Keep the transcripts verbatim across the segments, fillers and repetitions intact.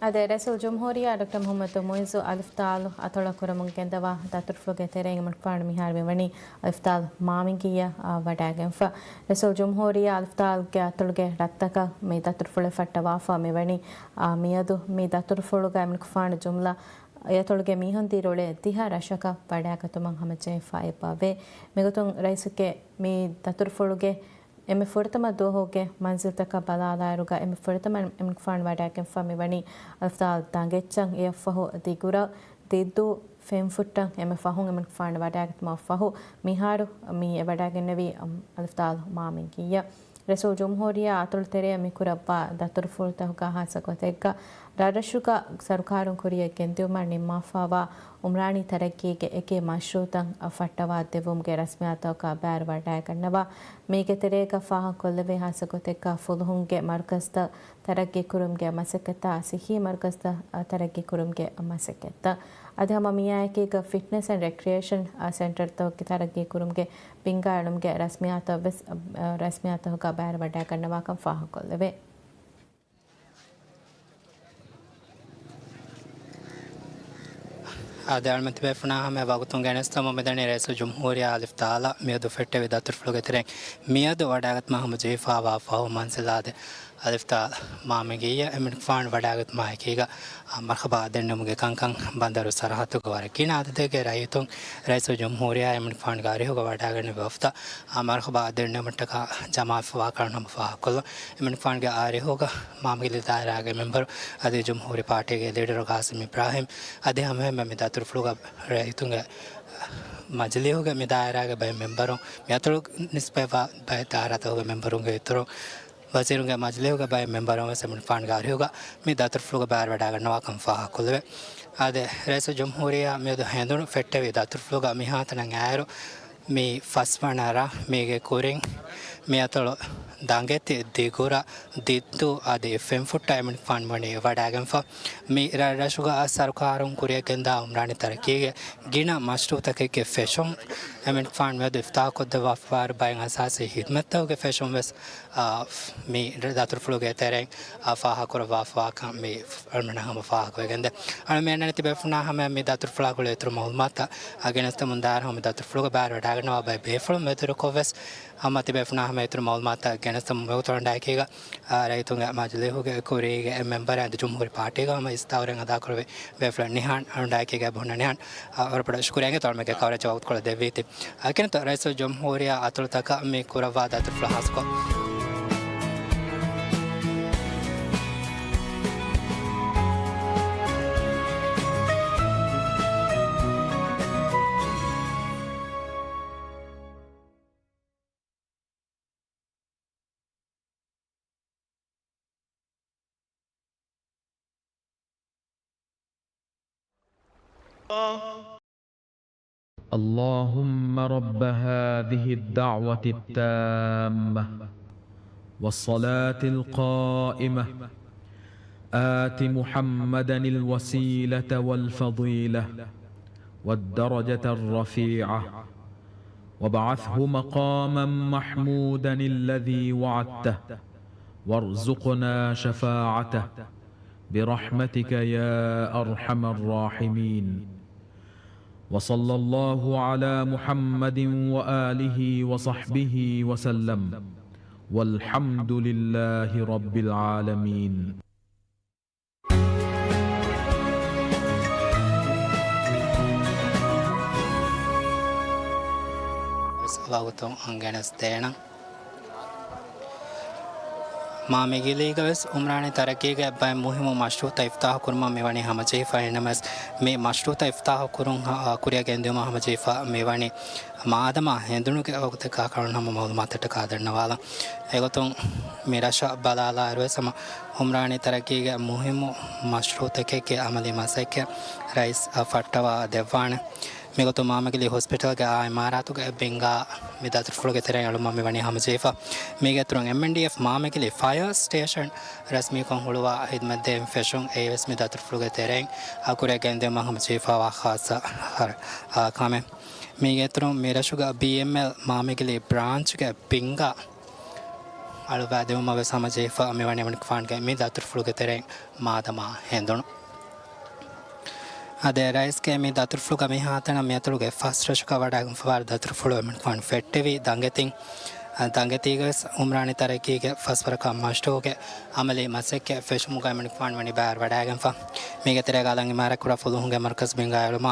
އާދެ، ރައީސުލްޖުމްހޫރިއްޔާ ޑޮކްޓަރ މުޙައްމަދު މުޢިއްޒު އަލިފްތާލު އަތޮޅަށް ކުރަމުން ގެންދަވާ ދަތުރުފުޅުގެ ތެރެއިން އެމަނިކުފާނު މިހާރު މިވަނީ އަލިފްތާލު މާމިނގިއްޔަށް ވަޑައިގެންފަ. ރައީސުލްޖުމްހޫރިއްޔާ އަލިފްތާލުގެ އަތޮޅުގެ ރަށްތަކަށް މި ދަތުރުފުޅެއް ފައްޓަވާފަ މިވަނީ، އާ، މިއަދު މި ދަތުރުފުޅުގަ އެމަނިކުފާނު ޖުމްލަ އެ އަތޮޅުގެ މީހުން ދިރިއުޅޭ ދިހަ ރަށަކަށް ވަޑައިގަތުމަށް ހަމަޖެހިފަ އެބަވޭ. މިގޮތުން ރައީސުގެ މި ދަތުރުފުޅުގެ އެންމެ ފުރަތަމަ ދުވަހުގެ މަންޒިލްތަކަށް ބަލާލާއިރުގަ އެންމެ ފުރަތަމަ އެމަނިކުފާނު ވަޑައިގެންފަ މިވަނީ އަލިފްތާލު ދަނގެއްޗަށް. އެއަށްފަހު ދިގުރަށް ދިއްދޫ ފެންފުއްޓަށް އެންމެ ފަހުން އެމަނިކުފާނު ވަޑައިގަތުމަށްފަހު މިހާރު މި އެ ވަޑައިގެންނެވީ އަލިފްތާލު މާމިނގިއްޔަށް. ރައީސުލްޖުމްހޫރިއްޔާ އަތޮޅު ތެރެއަށް މި ކުރައްވާ ދަތުރުފުޅުތަކުގަ ހާއްސަ ގޮތެއްގަ ރަށްރަށުގަ ސަރުކާރުން ކުރިޔަށް ގެންދިއުމަށް ނިންމާފަވާ އުމްރާނީ ތަރައްގީގެ އެކި މަޝްރޫއުތައް ފައްޓަވާ ދެއްވުމުގެ ރަސްމިއްޔާތަކަށް ބައިވެރިވަޑައިގަންނަވާ. މީގެ ތެރޭގަ ފާހަގަކޮށްލެވޭ ހާއްސަ ގޮތެއްގަ ފުލުހުންގެ މަރުކަޒުތައް ތަރައްގީކުރުމުގެ މަސައްކަތާ، ސިއްހީ މަރުކަޒުތައް ތަރައްގީކުރުމުގެ މަސައްކަތްތައް. އަދި ހަމަ މިއާއެކީގަ ފިޓްނެސް އެންޑް ރެކްރިއޭޝަން ސެންޓަރތަކުގެ ތަރައްގީކުރުމުގެ ބިންގާ އެޅުމުގެ ރަސްމިއްޔާތައްވެސް، ރަސްމިއްޔާތަކުގަ ބައިވެރިވަޑައިގަންނަވާކަން ފާހަގަކޮށްލެވޭ. އާދެ، އަޅުމެން ތިބޭފުޅުންނާ ހަމަ ވަގުތުން ގެނެސްދެމުން މިދަނީ ރައީސުލްޖުމްހޫރިއްޔާ އަލިފްތާލަށް މިއަދު ފެއްޓެވި ދަތުރުފުޅުގެ ތެރެއިން މިއަދު ވަޑައިގަތުމަށް ހަމަޖެހިފަވާ ފަހު މަންޒިލް އާދެ، އަލިފްތާލު މާމިނގިއްޔަށް އެމަނިކުފާނު ވަޑައިގަތުމާ އެކީގަ، އާ، މަރުޙަބާ ދެންނެވުމުގެ ކަންކަން ބަނދަރު ސަރަހައްދުގަ ވަރަށް ގިނަ އަދަދެއްގެ ރައްޔިތުން ރައީސުލްޖުމްހޫރިއްޔާ އެމަނިކުފާނުގެ އަރިހުގަ ވަޑައިގަންނެވި ވަފްދަށް، އާ، މަރުޙަބާ ދެންނެވުމަށްޓަކާ ޖަމާވެފަވާ ކަން ހަމަ ފާހަގަކޮށްލަން. އެމަނިކުފާނުގެ އަރިހުގަ މާމިގިލީ ދާއިރާގެ މެމްބަރު އަދި ޖުމްހޫރީ ޕާޓީގެ ލީޑަރު ގާސިމް އިބްރާހިމް އަދި ހަމައެހެންމެ މި ދަތުރުފުޅުގަ ރައްޔިތުންގެ މަޖިލީހުގެ މި ދާއިރާގެ ބައެއް މެމްބަރުން، މި އަތޮޅު ނިސްބަތްވާ ބައެއް ދާއިރާތަކުގެ މެމްބަރުންގެ އިތުރުން، ވަޒީރުންގެ މަޖިލީހުގެ ބައެއް މެމްބަރުން ވެސް އެމަނިކުފާނުގެ އަރިހުގަ މި ދަތުރުފުޅުގަ ބައިވެރިވަޑައިގަންނަވާކަން ފާހަގަކޮށްލެވޭ. އާދެ، ރައީސުލްޖުމްހޫރިއްޔާ މިއަދު ހެނދުނު ފެއްޓެވި ދަތުރުފުޅުގަ މިހާތަނަށް އައިއިރު، މި ފަސްވަނަ ރަށް، މީގެ ކުރިން މި އަތޮޅު ދަނގެތި، ދިގުރަށް، ދިއްދޫ އަދި ފެންފުއްޓަށް އެމަނިކުފާނު ވަނީ ވަޑައިގެންފަ. މި ރަށްރަށުގަ ސަރުކާރުން ކުރިޔަށްގެންދާ އުމްރާނީ ތަރައްގީގެ ގިނަ މަޝްރޫއުތަކެއްގެ ފެށުން އެމަނިކުފާނު މިއަދު އިފްތާޙްކޮށްދެއްވާފަވާއިރު ބައެއް އަސާސީ ހިދުމަތްތަކުގެ ފެށުން ވެސް، އާ، މި ދަތުރުފުޅުގެ ތެރެއިން، އާ، ފާހަގަކުރައްވާފަވާކަން މި އަޅުމެންނަށް ހަމަ ފާހަގަވެގެންދޭ. އަޅުމެންނަށް ތިބޭފުޅުންނާ ހަމަ މި ދަތުރުފުޅާ ގުޅޭ އިތުރު މައުލޫމާތުތައް، އާ، ގެނެސްދެމުން ދާއިރު ހަމަ މި ދަތުރުފުޅުގަ ބައިވެރިވަޑައިގަންނަވާ ބައެއް ބޭފުޅުން މެދުވެރިކޮށްވެސް، ހަމަ ތިބޭފުޅުންނާ ހަމަ އިތުރު މައުލޫމާތުތައް ގެނެސްދެމުން ވަގުތު އަޅުގަނޑާއެކީގަ، އާ، ރައްޔިތުންގެ މަޖިލީހުގެ ކުރީގެ އެއް މެމްބަރެއް އަދި ޖުމްހޫރީ ޕާޓީގަ ހަމަ އިސްތާހަރެއް އަދާކުރެއްވި ބޭފުޅެއް ނިހާން އަޅުގަނޑާއެކީގަ ބުންޏަށް ނިހާން، އާ، ވަރަށް ބޮޑަށް ޝުކުރިއްޔާ އިނގޭ އަޅުމެންގެ ކަވަރޭޖް ވަގުތުކޮޅެއް ދެއްވީތީ. އަ، ކިނަތު ރައީސުލްޖުމްހޫރިއްޔާ އަތޮޅުތަކަށް މި ކުރައްވާ ދަތުރުފުޅަށް ހާއްސަކޮށް. اللهم رب هذه الدعوة التامة والصلاة القائمة، آت محمدا الوسيلة والفضيلة والدرجة الرفيعة، وابعثه مقاما محمودا الذي وعدته، وارزقنا شفاعته، برحمتك يا أرحم الراحمين. وصلى الله على محمد وآله وصحبه وسلم. والحمد لله رب العالمين. ވަގުތު ގެނެސްދޭނަން. މާމިގިލީގަ ވެސް އުމްރާނީ ތަރައްގީގެ ބައެއް މުހިއްމު މަޝްރޫއުތައް އިފްތާޙު ކުރުމަށް މިވަނީ ހަމަޖެހިފަ. އެހެންނަމަވެސް، މި މަޝްރޫއުތައް އިފްތާޙު ކުރުން، އާ، ކުރިއަށް ގެންދިއުމަށް ހަމަޖެހިފަ މިވަނީ މާދަމާ ހެނދުނުގެ ވަގުތެއްގަ ކަޅުން ހަމަ މައުލޫމާތަށްޓަކާ ދަންނަވާލަން. އެގޮތުން މި ރަށަށް ބަލާލާއިރުވެސް ހަމަ އުމްރާނީ ތަރައްގީގެ މުހިއްމު މަޝްރޫއުތަކެއްގެ އަމަލީ މަސައްކަތް ރައީސް އަށް ފައްޓަވާ ދެއްވާނެ. މިގޮތުން މާމިގިލީ ހޮސްޕިޓަލްގެ އާ އިމާރާތުގެ ބިންގާ މި ދަތުރުފުޅުގެ ތެރެއިން އެޅުމަށް މިވަނީ ހަމަޖެހިފަ. މީގެ އިތުރުން އެމްއެންޑީއެފް މާމިގިލީ ފަޔާ ސްޓޭޝަން ރަސްމީކޮށް ހުޅުވާ ހިދުމަތްދޭން ފެށުން އެއީވެސް މި ދަތުރުފުޅުގެ ތެރެއިން އަކުރެއް ގެންދިއުމަށް ހަމަޖެހިފަވާ ޚާއްޞަ ހަރަ، އާ، ކަމެއް. މީގެ އިތުރުން މި ރަށުގަ ބީއެމްއެލް މާމިގިލީ ބްރާންޗުގެ ބިންގާ އަޅުވާދެވުމަށް ވެސް ހަމަޖެހިފަ މިވަނީ އެމަނިކުފާނުގެ މި ދަތުރުފުޅުގެ ތެރެއިން މާދަމާ ހެނދުނު. އަދި ރައީސްގެ މި ދަތުރުފުޅުގަ މިހާތަނަށް މިއަތޮޅުގެ ފަސް ރަށަކަށް ވަޑައިގެންފަވާ ދަތުރުފުޅު އެމަނިކުފާނު ފެއްޓެވި ދަނގެތިން، ދަނގެތީގަ ވެސް އުމްރާނީ ތަރައްގީގެ ފަސްވަރަކަށް މަޝްރޫޢުގެ އަމަލީ މަސައްކަތް ފެށުމުގަ އެމަނިކުފާނު ވަނީ ބައިވެރިވަޑައިގެންފަ. މީގެ ތެރޭގަ އަލަށް އިމާރާތްކުރާ ފުލުހުންގެ މަރުކަޒު ބިންގާއެޅުމާ،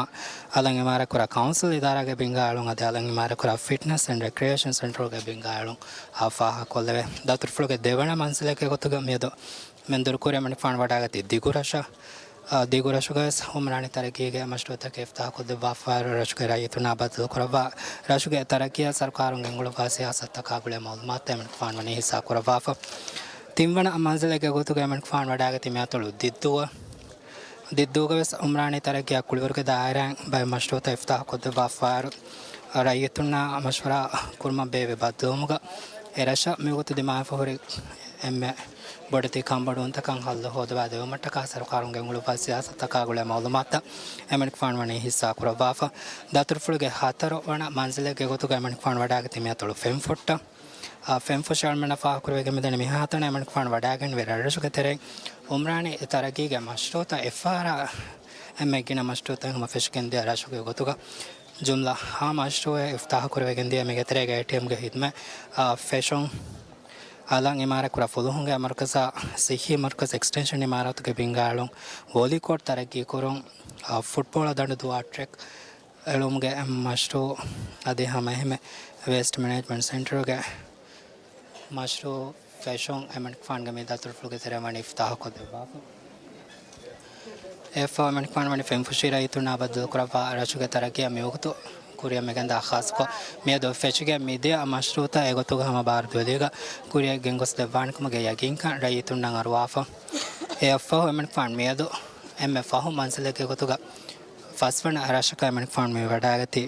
އަލަށް އިމާރާތްކުރާ ކައުންސިލް އިދާރާގެ ބިންގާއެޅުން އަދި އަލަށް އިމާރާތްކުރާ ފިޓްނަސް އެންޑް ރެކްރިއޭޝަން ސެންޓަރުގެ ބިންގާއެޅުން އާ ފާހަގަކޮށްލެވޭ. ދަތުރުފުޅުގެ ދެވަނަ މަންޒިލެއްގެ ގޮތުގަ މިއަދު މެންދުރުކުރި އެމަނިކުފާނު ވަޑައިގަތީ ދިގުރަށަށް. އާ، ދިގުރަށުގަ ވެސް އުމްރާނީ ތަރައްގީގެ މަޝްރޫޢުތަކެއް އިފްތާޙުކޮށްދެއްވާފައި ރަށުގެ ރައްޔިތުންނާ ބައްދަލުކުރައްވާ، ރަށުގެ ތަރައްގީއަށް ސަރުކާރުން ގެންގުޅުއްވާ ސިޔާސަތުތަކާ ގުޅޭ މަޢުލޫމާތުތައް އެމަނިކުފާނު ވަނީ ހިއްސާކުރައްވާފަ. ތިންވަނަ މަންޒިލެއްގެ ގޮތުގަ އެމަނިކުފާނު ވަޑައިގަތީ މިއަތޮޅު ދިއްދޫއަށް. ދިއްދޫގަ ވެސް އުމްރާނީ ތަރައްގީއާ ކުޅިވަރުގެ ދާއިރާއިން ބައެއް މަޝްރޫޢުތައް އިފްތާޙުކޮށްދެއްވާފައި ރައްޔިތުންނާ މަޝްވަރާ ކުރުމަށް ބޭއްވި ބައްދަލުވުމުގަ އެ ރަށަށް މިވަގުތު ދިމާވެފަ ހުރި އެންމެ ބޮޑެތި ކަންބޮޑުވުންތަކަށް ހައްލު ހޯދަވާ ދެވުމަށްޓަކާ ސަރުކާރުން ގެންގުޅުއްވާ ސިޔާސަތުތަކާ ގުޅޭ މަޢުލޫމާތުތައް އެމަނިކުފާނު ވަނީ ހިއްސާ ކުރައްވާފަ. ދަތުރުފުޅުގެ ހަތަރު ވަނަ މަންޒިލެއްގެ ގޮތުގަ އެމަނިކުފާނު ވަޑައިގަތީ މިއަތޮޅު ފެންފުއްޓަށް. އާ، ފެންފުށި އަޅުމެންނަށް ފާހަގަކުރެވިގެން މިދަނީ މިހާތަނަށް އެމަނިކުފާނު ވަޑައިގެންވި ރަށްރަށުގެ ތެރެއިން އުމްރާނީ ތަރައްގީގެ މަޝްރޫޢުތައް އެއްފަހަރާ އެންމެ ގިނަ މަޝްރޫޢުތައް ހަމަ ފެށިގެންދިޔަ ރަށުގެ ގޮތުގަ ޖުމްލަ ހަ މަޝްރޫޢެއް އިފްތާޙުކުރެވިގެން ދިޔަ. މީގެ ތެރޭގަ އޭޓީއެމްގެ ހިދުމަތް، އާ، ފެށުން، އަލަށް އިމާރާތްކުރާ ފުލުހުންގެ މަރުކަޒާ، ޞިއްޙީ މަރުކަޒު އެކްސްޓެންޝަން އިމާރާތުގެ ބިންގާއެޅުން، ވޯލީކޯޓް ތަރައްގީކުރުން، އާ، ފުޓްބޯޅަ ދަނޑު ދުވާ ޓްރެކް އެޅުމުގެ މަޝްރޫޢު އަދި ހަމައެހެންމެ ވޭސްޓް މެނޭޖްމަންޓް ސެންޓަރުގެ މަޝްރޫޢު ފެށުން އެމަނިކުފާނުގެ މި ދަތުރުފުޅުގެ ތެރެއިން ވަނީ އިފްތާޙުކޮށްދެއްވާފަ. އެއަށްފަހު އެމަނިކުފާނު ވަނީ ފެންފުށި ރައްޔިތުންނާ ބައްދަލުކުރައްވާ ރަށުގެ ތަރައްގީއަށް މިވަގުތު ކުރިއަށް މިގެންދާ ޚާއްޞަކޮށް، މިއަދު ފެށިގެން މިދިޔަ މަޝްރޫޢުތައް އެގޮތުގަ ހަމަ ބާރުދުވެލީގަ ކުރިއަށް ގެންގޮސްދެއްވާނެކަމުގެ ޔަގީންކަން ރައްޔިތުންނަށް އަރުވާފަ. އެއަށްފަހު އެމަނިކުފާނު މިއަދު އެންމެ ފަހު މަންޒިލެއްގެ ގޮތުގަ ފަސްވަނަ ރަށަކަށް އެމަނިކުފާނު މި ވަޑައިގަތީ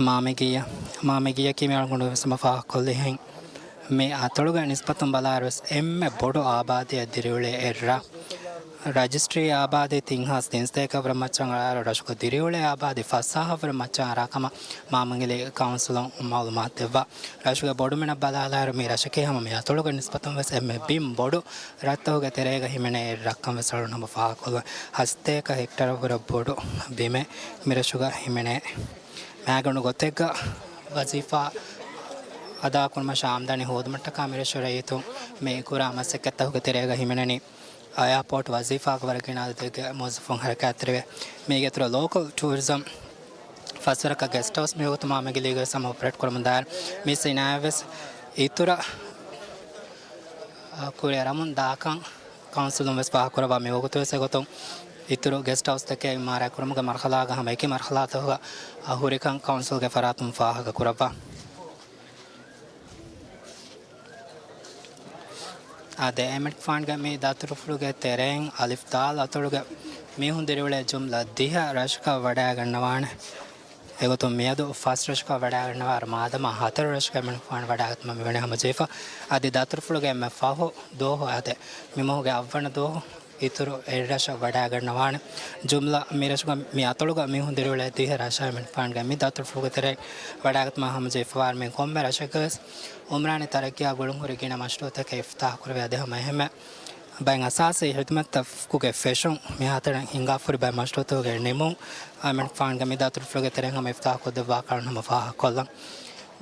މާމިގިއްޔަށް. މާމިގިއްޔަކީ މި އަޅުގަނޑު ވެސް ހަމަ ފާހަގަކޮށްލިހެން މި އަތޮޅުގެ ނިސްބަތުން ބަލާއިރު ވެސް އެންމެ ބޮޑު އާބާދީއެއް ދިރިއުޅޭ އެއްރަށް. ރަޖިސްޓްރީ އާބާދީ ތިން ހާސް ތިންސަތޭކަވަރަށް މައްޗަށް އަޅާއިރު ރަށުގެ ދިރިއުޅޭ އާބާދީ ފަސް ހާހަށްވުރެ މައްޗަށް އަރާ ކަމަށް މާމިގިލި ކައުންސިލުން މައުލޫމާތު ދެއްވާ. ރަށުގެ ބޮޑުމިނަށް ބަލާލާއިރު މި ރަށަކީ ހަމަ މި އަތޮޅުގެ ނިސްބަތުން ވެސް އެންމެ ބިން ބޮޑު ރަށްތަކުގެ ތެރޭގަ ހިމެނޭ ރަށްކަން ވެސް އަޅުން ހަމަ ފާހަގަކޮށްލަން. ހަސަތޭކަ ހެކްޓަރަށްވުރެ ބޮޑު ބިމެއް މިރަށުގަ ހިމެނޭ. މައިގަނޑު ގޮތެއްގަ ވަޒީފާ އަދާކުރުމަށް އާމްދާނީ ހޯދުމަށްޓަކާ މިރަށު ރައްޔިތުން މި ކުރާ މަސައްކަތްތަކުގެ ތެރޭގަ ހިމެނެނީ. އެއާޕޯޓް ވަޒީފާގެ ވަރަށް ގިނަ އަދަދެއްގެ މުވައްޒަފުން ހަރަކާތްތެރިވޭ. މީގެ އިތުރަށް ލޯކަލް ޓޫރިޒަމް ފަސްވަރަކަށް ގެސްޓް ހައުސް މިވަގުތު މާމިގިލީގަ ވެސް ހަމަ އޮޕަރޭޓް ކުރަމުންދާއިރު މި ސިނާއަތް ވެސް އިތުރަށް ކުރިއަރަމުން ދާކަން ކައުންސިލުން ވެސް ފާހަގަކުރައްވާ. މިވަގުތު ވެސް އެގޮތުން އިތުރު ގެސްޓް ހައުސްތަކެއް އިމާރާތް ކުރުމުގެ މަރްހަލާގަ ހަމަ އެކި މަރްހަލާތަކުގަ ހުރިކަން ކައުންސިލްގެ ފަރާތުން ފާހަގަކުރައްވާ. އާދެ، އެމަނިކުފާނުގެ މި ދަތުރުފުޅުގެ ތެރެއިން އަލިފް ދާލް އަތޮޅުގެ މީހުން ދިރިއުޅޭ ޖުމްލަ ދިހަ ރަށަކަށް ވަޑައިގަންނަވާނެ. އެގޮތުން މިއަދު ފަސް ރަށަކަށް ވަޑައިގަންނަވާ މާދަމާ ހަތަރު ރަށަކަށް އެމަނިކުފާނު ވަޑައިގަތުމަށް މިވަނީ ހަމަޖެހިފަ. އަދި ދަތުރުފުޅުގެ އެންމެ ފަހު ދުވަހު އާދެ، މި މަހުގެ އަށްވަނަ ދުވަހު އިތުރު އެއްރަށަށް ވަޑައިގަންނަވާނެ. ޖުމްލަ މި ރަށުގަ މި އަތޮޅުގަ މީހުން ދިރިއުޅޭ ދިހަ ރަށަށް އެމަނިކުފާނުގެ މި ދަތުރުފުޅުގެ ތެރެއިން ވަޑައިގަތުމަށް ހަމަޖެހިފަވާރު މި ކޮންމެ ރަށެއްގަވެސް އުމްރާނީ ތަރައްގީއާ ގުޅުންހުރި ގިނަ މަޝްރޫޢުތަކެއް އިފްތާޙު ކުރެވޭ. އަދި ހަމަ އެހެންމެ ބައެއް އަސާސީ ހިދުމަތްތަކުގެ ފެށުން، މިހާތަނަށް ހިނގާފަހުރި ބައެއް މަޝްރޫޢުތަކުގެ ނިމުން، އެމަނިކުފާނުގެ މި ދަތުރުފުޅުގެ ތެރެއިން ހަމަ އިފްތާޙު ކޮށްދެއްވާކަން ހަމަ ފާހަގަކޮށްލަން.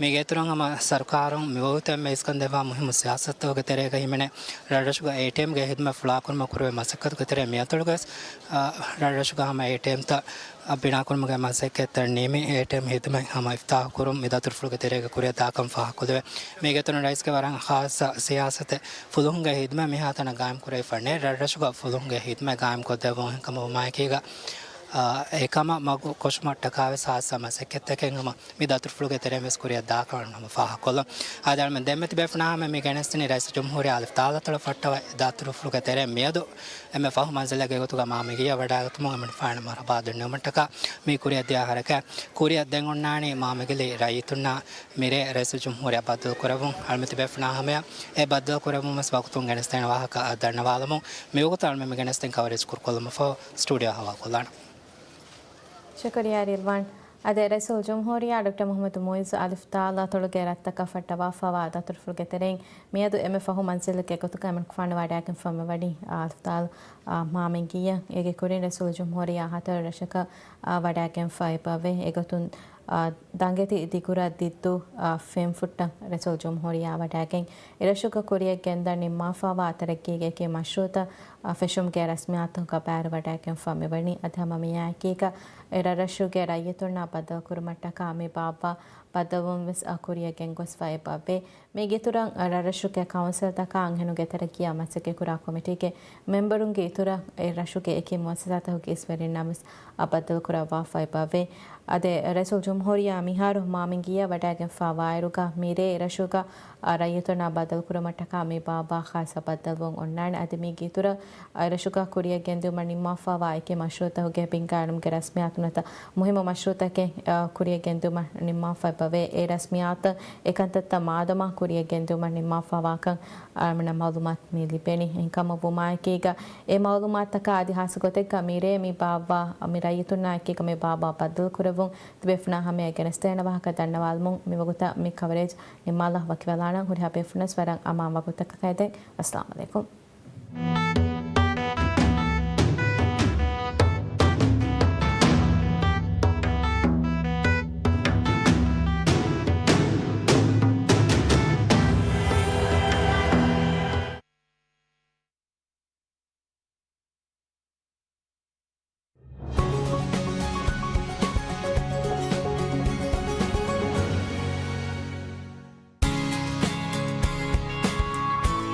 މީގެ އިތުރުން ހަމަ ސަރުކާރުން މިވަގުތު އެންމެ އިސްކަންދެއްވާ މުހިއްމު ސިޔާސަތުތަކުގެ ތެރޭގަ ހިމެނޭ ރަށްރަށުގަ އޭޓީއެމްގެ ހިދުމަތް ފުޅާކުރުމަށް ކުރެވޭ މަސައްކަތުގެ ތެރޭ މިއަތޮޅުގަވެސް، އާ، ރަށްރަށުގަ ހަމަ އޭޓީއެމްތައް ބިނާކުރުމުގެ މަސައްކަތްތައް ނިމި، އޭޓީއެމް ހިދުމަތް ހަމަ އިފްތާޙު ކުރުން މި ދަތުރުފުޅުގެ ތެރޭގަ ކުރިއަށް ދާކަން ފާހަގަކޮށްލެވޭ. މީގެ އިތުރުން ރައީސްގެ ވަރަށް ޚާއްޞަ ސިޔާސަތެއް ފުލުހުންގެ ހިދުމަތް މިހާތަނަށް ގާއިމް ކުރެވިފަ ނެތް. ރަށްރަށުގަ ފުލުހުންގެ ހިދުމަތް ގާއިމް ކޮށްދެއްވުން އެހެންކަމަށް ވުމާއެކީގަ، އާ، އެކަމަށް މަގު ކޮށުމަށްޓަކާވެސް ޚާއްޞަ މަސައްކަތްތަކެއް ހަމަ މި ދަތުރުފުޅުގެ ތެރެއިން ވެސް ކުރިއަށް ދާކަން ހަމަ ފާހަގަކޮށްލަން. އާދެ، އަޅުމެން ދެންމެ ތިބޭފުޅުންނާ ހަމަ މި ގެނެސްދިނީ ރައީސުލްޖުމްހޫރިއްޔާ އަލިފް ދާލް އަތޮޅަށް ފައްޓަވާ ދަތުރުފުޅުގެ ތެރެއިން މިއަދު އެންމެ ފަހު މަންޒިލެއްގެ ގޮތުގަ މާމިގިއްޔަށް ވަޑައިގަތުމުން އެމަނިކުފާނަށް މަރުޙަބާ ދެންނެވުމަށްޓަކާ މި ކުރިއަށްދިޔަ ހަރަކާތް ކުރިއަށް ދެން އޮންނާނީ މާމިގިލި ރައްޔިތުންނާ މިރޭ ރައީސުލްޖުމްހޫރިއްޔާ ބައްދަލުކުރެއްވުން. އަޅުމެން ތިބޭފުޅުންނާ ހަމަޔަށް އެ ބައްދަލުކުރެއްވުން ވެސް ވަގުތުން ގެނެސްދޭނެ ވާހަކަ ދަންނަވާލަމުން. މިވަގުތު އަޅުމެން މި ގެނެސްދިން ކަވަރޭޖް ކުރުކޮށްލުމަށްފަހު ސްޓޫޑިއޯ ހަވާލުކޮށްލާނަން. ޝުކުރިއްޔާ ރިޟްވާން. އަދި ރައީސުލްޖުމްހޫރިއްޔާ ޑޮކްޓަރ މުޙައްމަދު މުޢިއްޒު އަލިފުތާލާ ތޮޅުގެ ރަށްތަކަށް ފައްޓަވާފައިވާ ދަތުރުފުޅުގެ ތެރެއިން މިއަދު އެންމެ ފަހު މަންޒިލެއްގެ ގޮތުގައި އަޅުގަނޑުމެން ފާނުވާ ވަޑައިގެންފައިވަނީ އަލިފުތާލު މާމިންގިއްޔަށް. އޭގެ ކުރިން ރައީސުލްޖުމްހޫރިއްޔާ ހަތަރު ރަށަކަށް ވަޑައިގެންފައިވޭ. އެގޮތުން ދަނގެތި ދިގުރަށް ދިއްދޫ ފެންފުއްޓަށް ރައީސުލްޖުމްހޫރިއްޔާ ވަޑައިގެން އެރަށުގަ ކުރިޔަށް ގެންދަން ނިންމާފައިވާ ތަރައްގީގެ އެކި މަޝްރޫޢުތައް ފެށުމުގެ ރަސްމިއްޔާތުގަ ބައިވެރިވަޑައިގެންފަ މިވަނީ. އަދި ހަމަ މިއާއެކީގަ އެރަށްރަށުގެ ރައްޔިތުންނާ ބައްދަލުކުރުމަށްޓަކާ މި ބާއްވާ ބައްދަލުވުން ވެސް ކުރިޔަށް ގެންގޮސްފައި އެބައޮތް. މީގެ އިތުރަށް ރަށްރަށުގެ ކައުންސިލްތަކާ އަންހެނުންގެ ތަރައްގީއާ މަސައްކަތްކުރާ ކޮމިޓީގެ މެމްބަރުންގެ އިތުރަށް އެ ރަށުގެ އެކި މުއައްސަސާތަކުގެ އިސްވެރިންނާ ވެސް ބައްދަލުކުރައްވާފައި އެބައޮތް. އަދި ރައީސުލްޖުމްހޫރިއްޔާ މިހާރު މާމިންގިއްޔަށް ވަޑައިގެންފައިވާއިރުގަ މިރޭ އެރަށުގަ ރައްޔިތުންނާ ބައްދަލުކުރުމަށްޓަކާ މި ބާއްވާ ޚާއްސަ ބައްދަލުވުން އޮންނާނެ. އަދި މީގެ އިތުރަށް އެރަށުގަ ކުރިޔަށް ގެންދިއުމަށް ނިންމާފައިވާ އެކި މަޝްރޫޢުތަކުގެ ބިންގާއެޅުމުގެ ރަސްމިއްޔާތު ނުވަތަ މުހިއްމު މަޝްރޫޢުތަކެއް ކުރިޔަށް ގެންދިއުމަށް ނިންމާފައި އެބައޮތް. އެ ރަސްމިއްޔާތު އެކަންތައްތައް މާދަމާ ކުރިޔަށް ގެންދިއުމަށް ނިންމާފައިވާކަން އަޅަމެންނަށް މައުލޫމާތު މި ލިބެނީ. އެހެންކަމުން ވުމާއެކީގަ އެ މައުލޫމާތުތަކާ އަދި ހާއްސަ ގޮތެއްގަ މިރޭ މި ބާއްވާ މި ރައްޔިތުންނާ އެކީގަ މި ބާއްވާ ބައްދަލުކުރެއްވުން ތިބޭފުޅުންނާ ހަމަޔަށް ގެނެސްދޭނެ ވާހަކަ ދަންނަވާލުމުން މިވަގުތަށް މި ކަވަރޭޖް ނިންމާލާ ވަކިވެލާނަން. ހުރިހާ ބޭފުޅުންނަށް ވަރަށް އަމާން ވަގުތަކަށް ހައިދެން. އައްސަލާމު ޢަލައިކުމް.